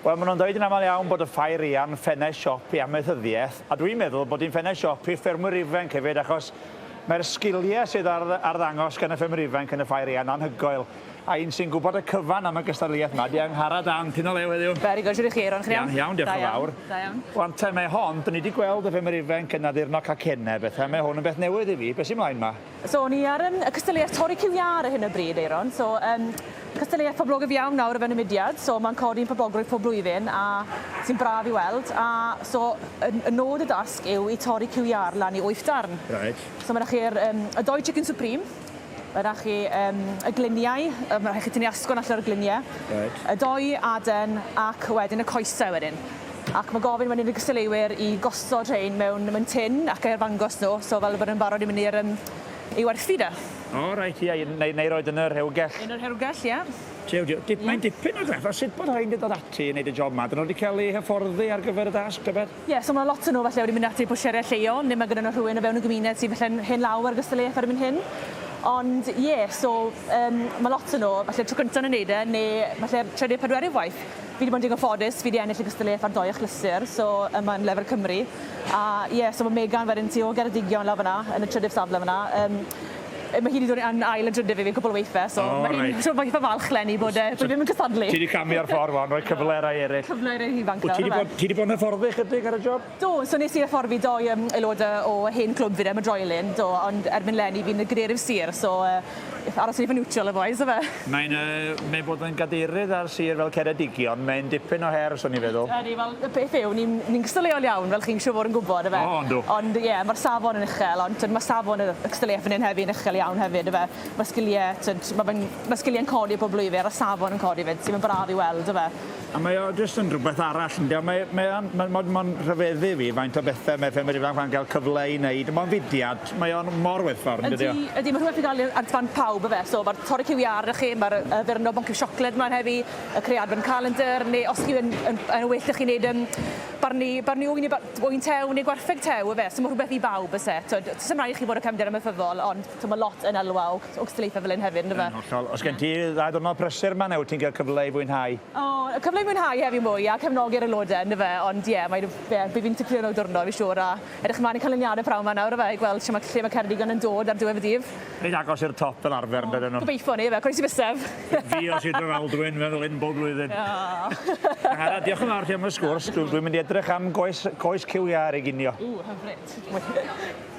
Wel, maen nhw'n dweud yn aml iawn bod y ffair eang ffenest siop i amaethyddiaeth, a dwi'n meddwl bod hi'n ffenest siop i ffermwyr ifanc hefyd, achos mae'r sgiliau sydd ar, ar ddangos gan y ffermwyr ifanc yn y ffair eang anhygoel. A un sy'n gwybod y cyfan am y gystadleuaeth yma, di Angharad Ann, ti'n o lew heddiw? Very good, shwt 'ych chi Aeron, chi'n iawn? Iawn, iawn, diolch yn fawr. Da iawn. Wan te, mae hon, dyn ni wedi gweld y ffermwyr ifanc yn addurno cacennau a bethau, mae hwn yn beth newydd i fi, beth sy'n mlaen ma? So o'n i ar yym y cystadleuaeth torri cyw iâr ar hyn o bryd Aeron, so yym cystadleuaeth poblogaidd iawn nawr o fewn y mudiad, so ma'n codi'n poblogrwydd pob blwyddyn a sy'n braf i weld a so y y nod y dasg yw i torri cyw iâr lan i wyth darn. Reit. So ma' 'da chi'r yym y doi chicken supreme, ma' 'da chi yym y gliniau, yy ma' rhai' chi tynnu asgwrn allan o'r glinie. Reit. Y doi aden ac wedyn y coese wedyn. Ac ma' gofyn wedyn i'r cystadleuwyr i gosod rhein mewn mewn tin ac eu arddangos nhw, so fel bod nhw'n barod i mynd i'r yym i werthu de. O reit ie, neu neu roid yn y rhewgell. Yn y rhewgell, ie. Jiw jiw, dip, mae'n dipyn o grefft, a sut bod rhain 'di dod ati i neud y job 'ma? Dyn nhw wedi cael eu hyfforddi ar gyfer y dasg tybed? Ie, so ma' lot o nhw falle wedi mynd ati i bwtsieriau lleol, neu ma' gyda nhw rhywun o fewn y gymuned sydd falle'n hen law ar gystadleuaeth erbyn hyn. Ond ie, so yym ma' lot o nhw, falle tro cynta nhw'n neud e, neu falle trydydd, pedwerydd waith. Fi 'di bod yn digon ffodus, fi 'di ennill y gystadleuaeth ar dou achlysur, so yma yn lefel Cymru. A ie, so ma' Megan wedyn tu ôl Geredigion lawr fan'na, yn y trydydd safle fan'na. Yym mae hi 'di dod yn ail a drydydd i fi cwpwl o weithe, so O ma' hi'n reit. so ma' eitha falch leni bod e bod e ddim yn cystadlu. Ti 'di camu o'r ffordd 'wan, rhoi cyfle i rai eryll. Cyfle i rei ifanc Wyt nawr ti 'di yfe? bod ti 'di bod yn hyfforddi chydig ar y job? Do, so nes i hyfforddi dou yym aelode o hen clwb fi de, Mydroilyn, do, ond erbyn leni fi'n y gadeirydd sir, so yy Aros yn eitha niwtral y bois yfe? Mae'n yy mae bod yn gadeirydd ar sir fel Ceredigion, mae'n dipyn o her swn i'n feddwl. Ydi, wel y peth yw ni'n ni'n gystadleuol iawn fel chi'n siŵr fod yn gwbod yfe? O yndw. Ond ie ma'r safon yn uchel ond t'od ma' safon y y cystadleuaeth fan 'yn hefyd yn uchel iawn hefyd yfe? Ma' sgilie t'od ma' fe'n ma' sgilie'n codi pob blwyddyn a'r safon yn codi 'fyd sydd yn braf i weld yfe? A mae o jyst yn rhywbeth arall ynde? Mae mae o'n ma' ma'n ma'n rhyfeddu fi faint o bethe mae ffermwyr ifanc 'ma'n ga'l cyfle i neud. Ma'n fudiad, mae o'n mor werthfawr yndydi o? Ydi, ydi, ma' rhywbeth i ga'l ar fan pawb yfe, so ma'r torri cyw iâr 'da chi, ma'r yy addurno boncyff siocled mlan heddi, y creu advent calendar, neu os chi yn yn yn well 'da chi neud yym barnu barnu ŵyn neu ba- ŵyn tew neu gwartheg tew yfe, so ma' rhywbeth i bawb o's e, t'od do's dim raid i chi bod o cefndir amaethyddol ond t'o' ma' lot yn elwa o o gystadlaethe fel 'yn hefyd yndyfe? Yn hollol. Os gen ti ddau ddiwrnod prysur 'ma neu wyt ti'n cael cyfle i fwynhau? O, y cyfle i mwynhau heddi mwy a cefnogi'r aelodau yndyfe, ond ie, mae ie, bydd fi'n tipyn o diwrnod fi'n siŵr a edrych ymlaen i canlyniadau pnawn 'ma nawr yfe, i gweld shwt ma' lle ma' Ceredigion yn dod ar diwedd y dydd. Reit agos i'r top fel arfer yn dydyn nhw? Gobeithio 'ny yfe, croesi bysedd. Fi o Sir Drefaldwyn fel hyn bob blwyddyn. O! Angharad, diolch yn fawr ti am y sgwrs. Dwi'n dwi mynd i edrych am goes, coes cyw iâr i ginio. Ww, hyfryd.